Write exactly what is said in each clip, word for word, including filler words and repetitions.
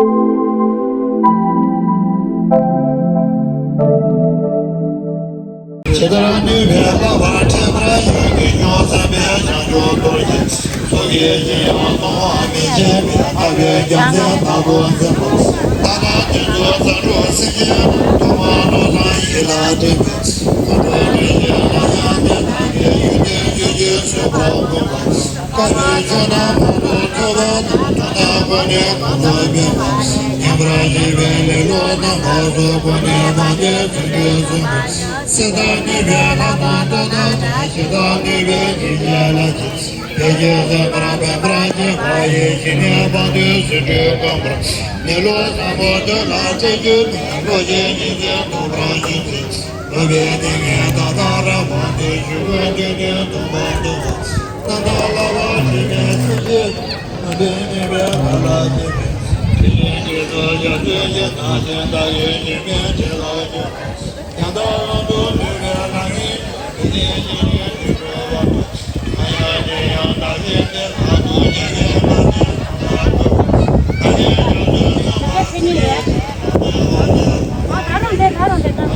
ཇི་ལྟར་ནུས་པའི་བསླབ་པ་ཕྲན་བུ་ཡོད་ཀྱི་སྐྱོང་བསམ་པའི་བྱང་ཆུབ་ཐོབ་ཅིང་། སོ་སྐྱེའི་ཞིང་ཡང་གཏོང་བ་མི་བྱེད་པའི། ཐར་པའི་རྒྱལ་མཚན་དྭགས་པོ་འཛིན་པ། ད་ལྟ་དུས་སུ་ཟ་འཕྲུག་སེམས་ཅན་རྣམས། ཐོག་མར་ཀླུ་བཟང་ཡིད་ལ་དྲན་པས། ཁོང་ཁྲོ་ལས་སྐྱེས་ལ་ཡང་དེ་དག་གི། ཡོན་ཏན་བཅུད་ཀྱིས་གསོན་པར་དགོངས་པ། དཀའ་བའི་ཕྱོགས་རྣམས་མང་དུ་ཐོབ་པ་དང་། དོན་དམ་ཀུན་ནས་གོང་དུ་སྤེལ་བ། ཉམས་པར་བྱེད་པའི་ལེ་ལོ་རྣམ་པ་སོགས། ཀུན་ནས་མ་འདས་བརྩོན་འགྲུས་གསུམ་པོ། སྲིད་དང་ནུས་པའི་ལྷ་དང་གདོན་དང་འདྲ། ཞི་དང་ནུས་པའི་སྡིག་བྱེད་ལ་སྦྱིན། ཕན་ཕྱིར་སེམས་པར་ཕན་པར་བྱེད་པ་ཡི། ཞི་གནས་བར་དོའི་ཟིན་བྲིས་སྐམ་པོར། གནས་ལུགས་བཟང་པོ་དོན་ལ་སྤྱད་གྱུར་ནས། བློ་ཆེན་ཉིན་མཚན་ཐོབ་པར་ཤོག་ཅིག་སློབ་པའི་གནས་ངན་དག་དང་རབ་དབང་དུ། ཞུ་བ་འདོད་དོན་སྟོང་པར་རྟོགས་པ། རྣམ་དག་སློབ་པར་བྱེད་པའི་ཐུགས་རྗེ་ཅན། དམ་པའི་ཉེས་པའི་ཁ་ལ་སྐྱེས་པའི། དེ་ཉིད་ཀྱི་ཚོགས་ཀྱང་ཚུལ་བཞིན་བདག་གཞན་དག་གི། སྒྱུ་མའི་དྲི་ལ་སྐྱོན། ཡང་དག་ལམ་དུ་ལུས་པའི་ལམ་ཡིན་ཏེ། དེ་ནས་ཤེས་བྱའི་དྲི་བྲལ་བ། མ་ཡང་དེ་ཡང་བདག་གཞན་དེ་དག་ཏུ། ཉེས་པའི་ལམ་ནི་ཐོབ་པར་འགྱུར། ད་ནི་རྒྱུ་དང་ཚོགས་པ་ཆོས་ཉིད་ལས། ཨ་ད་རུང་འདི་ད་རུང་འདི་ད་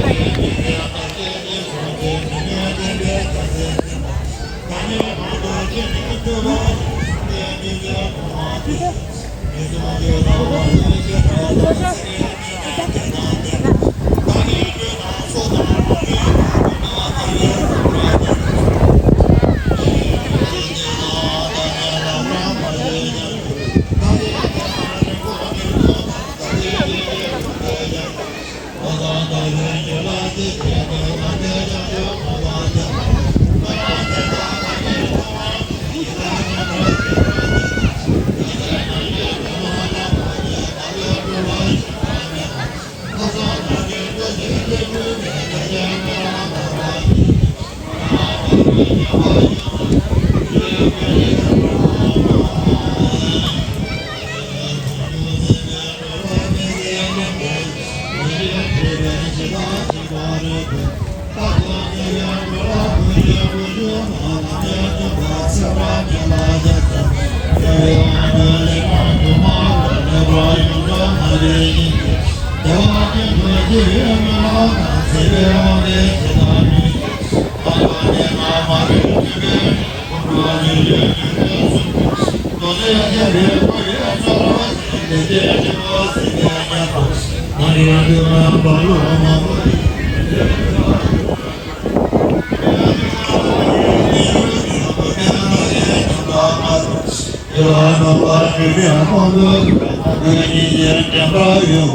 ད་ཡིན།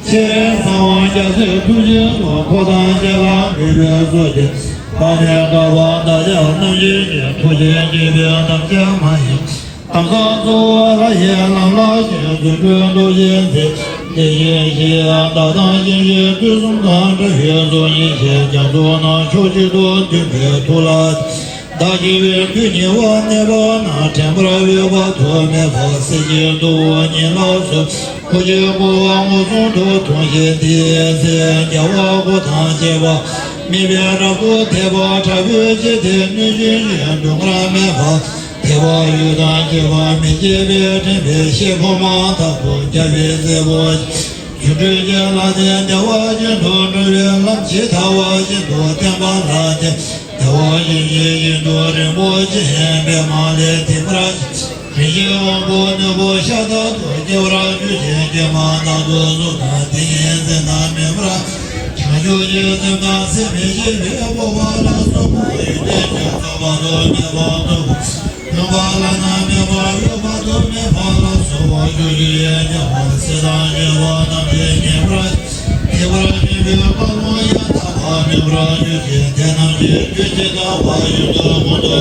ཤེས་རབ་གསང་བ་རྒྱ་མཚོའི་ཐུགས་རྗེའི་ཚོགས། འཁོར་དང་བཅས་པ་འདུས་པའི་ཚོགས་ཀྱིས། དཔག་མེད་དཀའ་བ་དག་ཀྱང་རྣམ་མཁྱེན་ཅིང་། ཐུགས་རྗེ་ཆེས་པས་ཐམས་ཅད་མ་ཡིན། ལམ་བཟང་གཙོ་བོ་ལྷ་ཡི་ལམ་ལ་ཞེན། རྫུ་འཕྲུལ་སྟོབས་ཀྱིས་མཛད། དེ་བཞིན་གཤེགས་པ་དག་དང་གཤེགས་ཕྱིར་དུས་གསུམ་དང་འདྲ་བའི་ཚོགས། ཡེ་ཤེས་རྒྱ་མཚོ་རྣམས་ཕྱོགས་གཅིག་ཏུ་འདུས་པའི་མཐུ་ལ། བདག་གི་བའི་དུས་ཉེ་བར་གནས་པ་ན། དྲན་པར་འོས་པ་ཐོགས་མེད་པ། གསེར་གྱི་ཏོག་ཉིད་ལ་སོགས། ཁོ་བོས་བསྐོར་བ་མངོན་སུམ་དུ་མཐོང་ཞིང་། དེའི་ཚེ་རྒྱལ་བ་འཁོར་དང་བཅས་པ། དམིགས་པའི་རབ་ཏུ་དད་པ་དྲག་པོས་བཅས་ཏེ། གནོད་སྦྱིན་གྱི་སྡུག་བསྔལ་མེད་པ། དད་པ་ཡུལ་དང་བཅས་པ་མི་བསྐྱོད་པས། དྲན་པའི་ཤེལ་ཕོར་མ་ལྟ་བུ་རྒྱལ་བའི་སྲས་པོ། སྒྱུ་འཕྲུལ་གྱི་ལྷ་དེ་བདེ་བ་ཅན་དུ་འགྲོ་བའི་ལམ་ཇི་ལྟ་བ་བཞིན་དུ་བསྟན་པ་ལ་བརྟེན། བདེ་བ་ཅན་གྱི་ཞིང་དུ་རིན་པོ་ཆེའི་པདྨ་ལས་ཐིམ་པར་བྱ། རིན་ཆེན་དབང་པོ་རྣོན་པོ་ཤ་སྟག་ཏུ་སྐྱེ་བར་གྱུར་ཅིང་། སྐྱེས་མ་རྣམས་སུ་གསོལ་དང་དེ་ཉིད་འཛིན་སྟངས་མེད་པར། བྱང་ཆུབ་ཀྱི་སེམས་དང་སེམས་མི་ཤེས་པའི་སྤོབས་པ་ལ་སོགས་པ་ཡོན་ཏན་ཀུན་རྫོགས་པ་དང་མེད་པ་ཐོབ། ལུང་པ་བླ་ན་མེད་པ་འོད་དཔག་ཏུ་མེད་པ་ལ་སོགས་པ་བཅུ་བཞི་ཡི་སྙན་པ་སྲིད་དང་རྒྱལ་བ་རྣམས་ཀྱིས་མཉེས་པར་བྱས་པར་བྱས་པའི་བཀའ་ལུང་ཡང་དག་པ་སྨིན་པར་གྱུར་ཅིག་དེ་རྣམས་ཀྱི་རྒྱུད་ཇི་ལྟ་བ་བཞིན་དུ་ཀུན་ཏུ་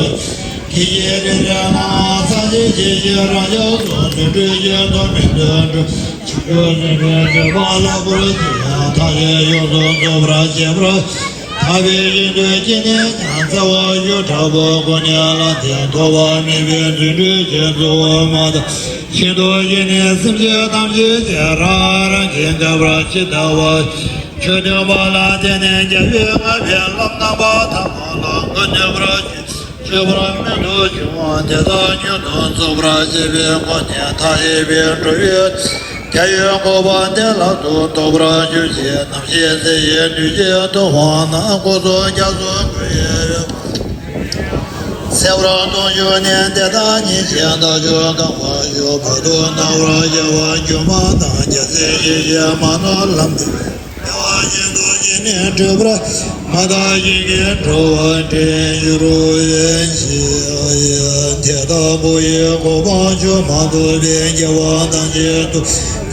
སྐྱེ་ཞིང་རིམ་གྲོ་ནས་ཚར་གཅིག་ཤེས་བྱའི་རང་རྒྱལ་དུ་རྫུ་འཕྲུལ་གྱི་ཐོགས་མེད་དུ་འགྲུབ། བྱང་ཆུབ་སེམས་དཔའི་སྤྱོད་པ་ལ་བོར་ཅིག་མཐའ་ཡས་ཡོངས་སུ་རྫོགས་པར་བྱེད་པར། ཐར་པའི་ཞིང་དུ་སྐྱེས་ནས་ཀྱང་། བརྩེ་བ་ཡུལ་དྲག་པོ་ཀུན་ནས་བླངས་ཏེ། ཐོགས་པ་མེད་པའི་རྫུ་འཕྲུལ་གྱི་རྫོགས་པ་མ་དག་ཤིན་ཏུ་གཞན་ནི་སེམས་ཅན་ཐམས་ཅད་ཀྱང་རང་རང་གི་འགག་པ་ཇི་ལྟ་བ། ཆོས་སྟོན་པ་ལ་བརྟེན་ནས་རྒྱལ་བའི་བསྔགས་པའི་ལམ་རྣམ་པ་ཐ་མ་ལ་མགོ་ནོན་པར་བྱེད། སྤྱོད་པར་མོས་སུ་བྱུང་བ་དེ་དག་མྱུར་དུ་རྫོགས་པར་བྱེད་པའི་སྒོ་ནས། མཐའ་ཡས་པའི་འགྲོ་བའི་ རྒྱལ་བའི་གོ་འཕང་བདེ་བླག་ཏུ་ཐོབ་པར་ཤོག་ཅེས། རྣམ་ཤེས་རྩེ་ཡི་བདུད་ཀྱི་ཐུབ་དབང་ནང་། སྐུ་གསུང་རྒྱ་མཚོ་སྐུ་ཡི་འོད་འབར། སེ་བ་སྟོང་བཞུགས་ནས་དེ་དག་ཉིད་ཀྱི་མཐའ་མཆོག་གང་བར་ཤོག་བར་དུ་སྣང་བར་བྱ་བ་སྒྱུ་མ་དང་། རྒྱལ་སྲས་ཡེ་ཤེས་མ་ནོར་ལམ་འདི་བདེ་བ་ཅན་དུ་གཤེགས་ནས་སྒྲུབ་པར། མ་དག་གཞན་གྱིས་འགྲོ་བ་འདྲེན་འགྱུར་བའི་ཕྱིར། དེ་ལྟ་བུ་ཡི་གོ་འཕང་མཆོག་མ་ཐོབ་པའི་རྒྱལ་བ་ཐམས་ཅད་དུ།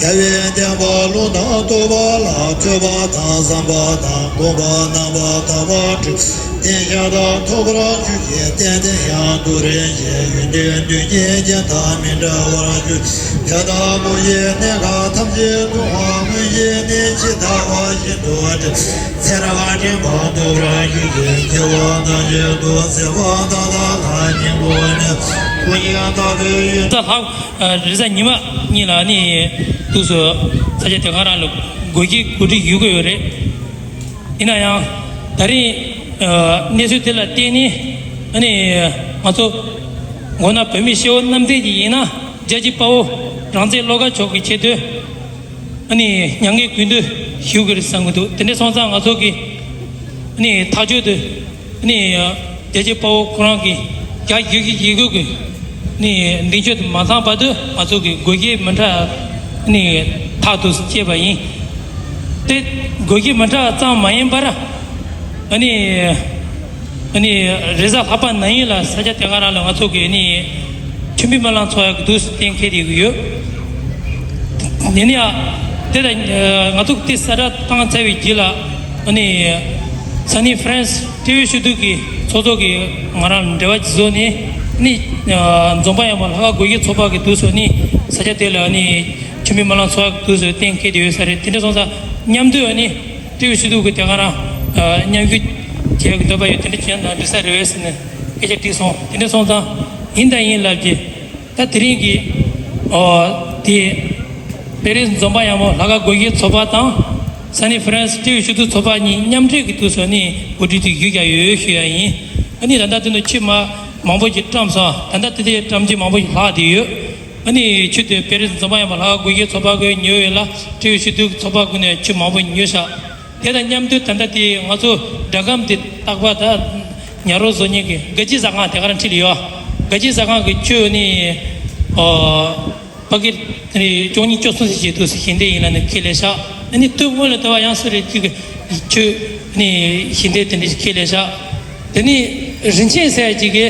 རྒྱལ་བའི་བསྟན་པ་ལུང་དང་རྟོགས་པ་ལ། ཐོས་པ་དང་བསམ་པ་དང་སྒོམ་པ་རྣམ་པར་དག་པ་སྒྲུབ། རྟེན་བཞག་དང་ཐོབ་པར་གྱུར་ཅིག་བརྟན་བརྟན་ཡང་དུ་རིང་ཞིང་། ཡོན་ཏན་བདུན་བརྒྱད་རྒྱན་དང་མི་འདྲ་བར་གྱུར། དེ་ལྟ་བུ་ཡི་གནས་སྐབས་ཐམས་ཅད་དུའང་མངོན་ཤེས་ནི་ཇི་ལྟ་བ་བཞིན་དུ་སྒྲུབ། ཚེ་རབས་དྲན་པ་ཐོབ་པར་གྱུར་ཅིག་སྐྱེ་བ་ཐམས་ཅད་དུ་སྲེད་པ་མཐའ་དག་ལ་སྙིང་པོ་ནི་ཀུན་གཞི་ལྟ་བུའི་ཡུལ། ད་ལྷག་རེས་གཟའ་ཉི་མ་གཉིས་ལ་ནི་དུས་སུ་ས་ཆ་དེ་ག་རང་ལ་སྒོ་འབྱེད་གོ་སྒྲིག་ཡོད་ཀྱི་ཡོད་རེད། ཡིན་ན་ཡང་ད་རིང་གནས་ཚུལ་དེ་ལ་བརྟེན་ནས་ཨ་ནི་ང་ཚོ་མགོ་ནག་བོད་མི་སྤྱི་བོ་གནམ་བསྟན་གྱི་ཡིན་ན་རྒྱལ་གཅེས་དཔའ་བོ་རང་བཙན་བློ་དགའ་མཆོག་གི་ཆེད་དུ་ཨ་ནི་མྱ་ངན་གུས་འདུད་ཞུ་དགོས་རེད་བསམ་གྱི་འདུག་དེ་འདྲ་སོང་ཙང་ང་ཚོ་གི་ཨ་ནི་ཐག་གཅོད་དུ་ཨ་ནི་རྒྱལ་གཅེས་དཔའ་བོ་ཁོ་རང་གི་རྒྱ་ཡོད་ཀྱི་ཡོད་དགོས་ཀྱི་ཨ་ནི་མདུན་སྐྱོད་དུ་མ་ཚང་བར་དུ་ང་ཚོ་གི་དགོས་གལ་མི་འདྲ་ཨ་ནི་ཐག་ཏུ་བཅད་པ་ཡིན། དེ་དགོས་གལ་མི་འདྲ་ཙམ་མ་ཡིན་པར་ཨ་ནི། ཨ་ནི་རེས་གཟའ་ལྷག་པ་ན་ཡིན་ལ་ས་ཆ་དེ་ག་རང་ལ་ང་ཚོ་གི་ཨ་ནི་ཆུ་འབུད་སྨོན་ལམ་ཚོགས་ཡག་གི་འདུག་གཏན་འཁེལ་བསྡད་ཀྱི་ཡོད། དེ་ནི་ཨ་དེ་ལ་ང་ཚོ་དེ་གསལ་བསྒྲགས་བཏང་ཚར་བའི་རྗེས་ལ་ཨ་ནི་ས་གནས་ཧྥ་རན་སི་ཏྲེ་ཧོར་ཞི་ཏུ་གི་ཚོགས་གཙོ་གིས་ང་རང་འབྲེལ་བ་བཟོས་ནས་ཨ་ནི་འཛོམས་པ་ཡག་མོ་ལྷ་ཁང་སྒོ་འབྱེད་ཚོགས་པ་གི་འདུག་སེ་ཨ་ནི་ས་ཆ་དེ་ལ་ཨ་ནི་ཆུ་འབུད་སྨོན་ལམ་ཚོགས་ཡག་གི་འདུག་སེ་གཏན་འཁེལ་བསྡད་ཡོད་ས་རེད། དེ་འདྲ་སོང་ཙང་མཉམ་དུ་ཨ་ནི། ཏྲེ་ཧོར་ཞི་ཏུ་གི་དེ་ག་རང་མཉམ་ཞུགས་བྱེད་ཀྱི་འདོད་པ་ཡོད། དེ་འདྲ་བྱས་ན་འགྲིག་ས་རེད་པས་ཟེར་ནས་སྐད་ཆ་དྲིས་སོང་། དེ་འདྲ་སོང་ཙང་ཡིན་དང་ཡིན་ལབ་ཀྱི། ད་དེ་རིང་གི་ཨོ་དེ་པེ་རིས་འཛོམས་པ་ཡག་མོ་ལྷ་ཁང་སྒོ་འབྱེད་ཚོགས་པ་དང་ས་གནས་ཧྥ་རན་སི་ཏྲེ་ཧོར་ཞི་ཏུ་ཚོགས་པ་གཉིས་མཉམ་འབྲེལ་གྱི་དུས་སུ་ནི་གོ་སྒྲིག་དེ་ཞུས་ཀྱང་ཡོད་ཞུ་ཡ་ཡིན། ཨ་ནི་ད་ལྟ་དེ་ནི་ཆུ་མ་མང་པོ་ཞིག་བཀྲམ་སོང་། ད་ལྟ་དེ་དེ་བཀྲམ་ཆུ་མང་པོ་ཞིག་ལྷག་བསྡད་ཡོད། ཨ་ནི་ཆུ་དེ་པེ་རིས་འཛོམས་པ་ཡག་མོ་ལྷ་ཁང་སྒོ་འབྱེད་ཚོགས་པ་ཀུན་ཉོས་ཡོད་ལ་ཏྲེ་ཧོར་ཞི་ཏུ་ཚོགས་པ་ཀུན་ནས་ཆུ་མང་པོ་ཉོས་ཤག་དེ་དང་མཉམ་དུ་ད་ལྟ་དེ་ང་ཚོ་སྒྲ་སྒམ་དེ་རྟག་པར་ད་ཉ་རོ་བཟོ་མཁན་གྱི་དགའ་སྐྱིད་ཟ་ཁང་དེ་ག་རང་འཁྲིད་ལ་ཡོད། དགའ་སྐྱིད་ཟ་ཁང་གི་ཆུ་ནི་ཨོ་པ་ཀེ་ཊི་བཅུ་གཉིས་བཅུ་གསུམ་ཙམ་ཞིག་འདུག་ཟེར་ཞལ་འདེབས་ཡིན་ལ་ནི་ཁྱེར་སླེབས་ཤག་ཨ་ནི་དུས་སྔོན་ལ་ལྟ་བ་ཡང་སུ་རེད་ཅིག་གི་ཆུ་ནི་ཞལ་འདེབས་དེ་འདྲ་ཞིག་ཁྱེར་སླེབས་ཤག་དེ་ནི་རིན་ཆེན་ཟེར་ཅིག་གི་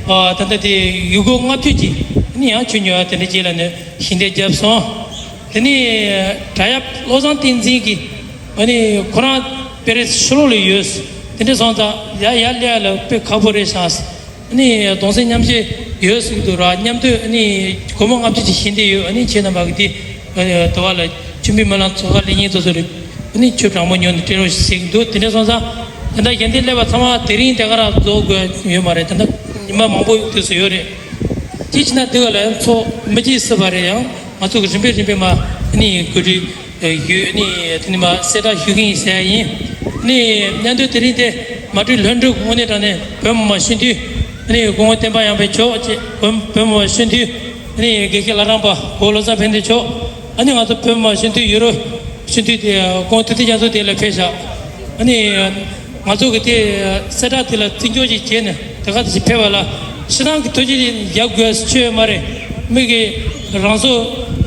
ཨོ་ད་ལྟ་དེ་ཡུ་གུར་ལྔ་བཅུ་ཅིག་ནི་ཡང་ཆུ་ཉོ་བ་དེ་འདྲ་ཅིག་ལ་ནི་ཞལ་འདེབས་བརྒྱབ་སོང་། དེ་ནས་དྲ་ཡབ་བློ་བཟང་བསྟན་འཛིན་གྱིས་ཨ་ནི་ཁོ་རང་པེ་རིས་ཕྱི་ལོགས་ལ་ཡོད། དེ་འདྲ་སོང་ཙང་ཡར་ཡར་སླེབས་ཡ་ལ་དཔེ་ཁག་པོ་རེད་ཤག་ཨ་ནི་གདུང་སེམས་མཉམ་སྐྱེད་ཡོད་ཟེར་གྱི་འདུག་ར། མཉམ་དུ་ཨ་ནི་སྒོར་མོ་ལྔ་བཅུ་ཅིག་ཞལ་འདེབས་ཡོད། ཨ་ནི་ཁྱེད་རྣམ་པ་གི་དེ་དོ་བ་ལ་ཆུ་འབུད་སྨོན་ལམ་ཚོགས་ཁང་ལས་ཉིན་ཚོ་ཚོ་རེད། ཨ་ནི་ཆུ་གྲང་མོ་ཉོ་ནས་སྤྲད་རོགས་ཞེས་ཟེར་གྱི་འདུག་དེ་འདྲ་སོང་ཙང་དེ་འདྲ་ཞལ་འདེབས་སླེབས་པ་ཚང་མ་དེ་རིང་དེ་ག་རང་རྫོགས་དགོས་ཡོད་མ་རེད། དེ་འདྲ་ཉི་མ་མང་པོ་དུས་སུ་ཡོད་རེད། དེ་བྱས་ན་དེ་ག་ལ་ཡང་ཚོགས་མི་བྱེད་སྲིད་པ་རེད། ཡང་ང་ཚོ་གི་རིམ་པས་རིམ་པས་མ་ནི་གོ་སྒྲིག་ཡོད་ནི་དེ་ནི་མ་གསལ་བསྒྲགས་ཞུ་གི་ཡིན་ཟེར་ཡ་ཡིན། ནི་མཉམ་དུ་དེ་རིང་དེ་མ་གྲོས་ལྷུན་གྲུབ་དངོས་གནས་དྲང་གནས་བོད་མི་མང་སྤྱི་འཐུས་ནི་སྐུ་ངོ་བསྟན་པ་ཡར་འཕེལ་མཆོག་བཅས་བོད་བོད་མི་མང་སྤྱི་འཐུས་ནི་དགེ་བཤེས་ལྷ་རམས་པ་གོ་བོ་བློ་བཟང་ཕན་བདེ་མཆོག་ཨ་ནི་ང་ཚོ་བོད་མི་མང་སྤྱི་འཐུས་ཡུ་རོབ་སྤྱི་འཐུས་དེ་སྐུ་ངོ་ཐུབ་བསྟན་རྒྱ་མཚོ་དེ་ལ་ཕེབས་ཤག་ཨ་ནི། ང་ཚོ་གི་དེ་གསལ་བསྒྲགས་དེ་ལ་བརྩི་འཇོག་ཅིག་བྱས་ནས་དེ་ག་དེ་ཞིག་ཕེབས་པ་ལ་ཕྱི་ནང་གི་ཐུགས་རྗེ་དེ་རྒྱབ་དགོས་ཆོད་ཡོད་མ་རེད། མི་གི་རང་སྲོག་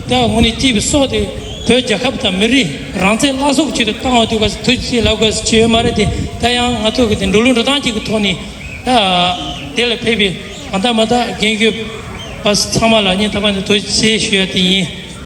ད་དངོས་གནས་སྐྱིད་པའི་སྲོག་དེ་བོད་རྒྱལ་ཁབ་དང་མི་རིགས་རང་བཙན་བླ་སྲོག་གི་ཆེད་དུ་བཏང་བ་དེ་ག་ཐུགས་རྗེ་ལབ་དགོས་ཆོད་ཡོད་མ་རེད། དེ་ད་ཡང་ང་ཚོ་གི་དེ་འགྲོ་ལུགས་འགྲོ་སྟངས་ཅིག་གི་ཐོག་ནས་ད་དེ་ལ་ཕེབས་པའི་གང་ལྟར་མ་ལྟར་རྒན་ཡོལ་པ་ཚང་མ་ལ་སྙིང་ཐག་པ་ནས་ཐུགས་རྗེ་ཆེ་ཞུ་ཡ་དེ་ཡིན།